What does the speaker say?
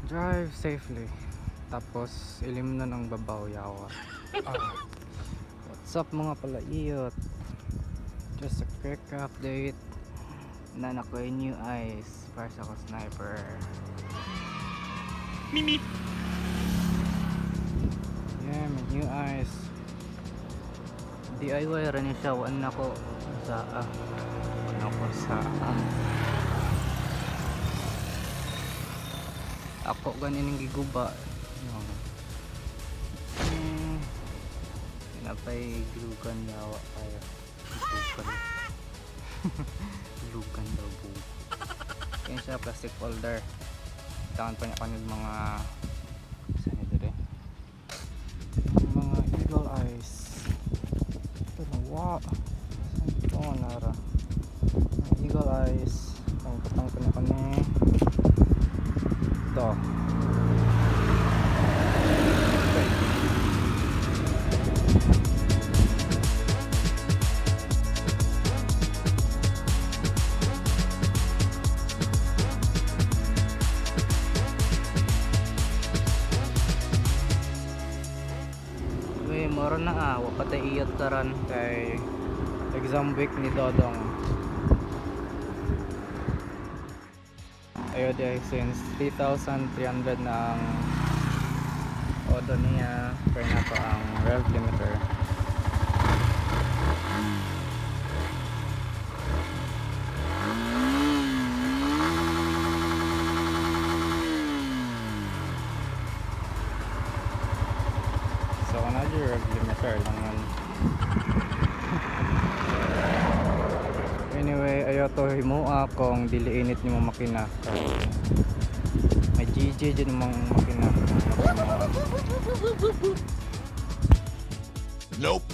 Drive safely. Tapos ilimnon ang babaw, yawa. Ah. What's up, mga palaiyot? Just a quick update. Na ko yung new eyes para sa ako sniper. Mimi. Yeah, may new eyes. DIY rin siya. Wala na ko sa wala ko sa ako ganin giguba. No. Napay glugan, yawa kayo. Glugan. Glugan daw bu. Yan siya, plastic folder. Tangan pa niya kanil mga saan ni dire? Mga eagle eyes. Ito na wa. Saan ito nara? Mga eagle eyes. Ang putang pa niya kani. Ito. Okay. Uy, moro na ah. Wa pa tay iyot karon kay exam week ni Dodong. Ayo di ay, since 3,300 na ang odo niya, pero na to ang rev limiter. So, another rev limiter lang yun. Anyway, ayo to himua kung dili init nimo makina. Kay may GG dyan mong makina. Nope.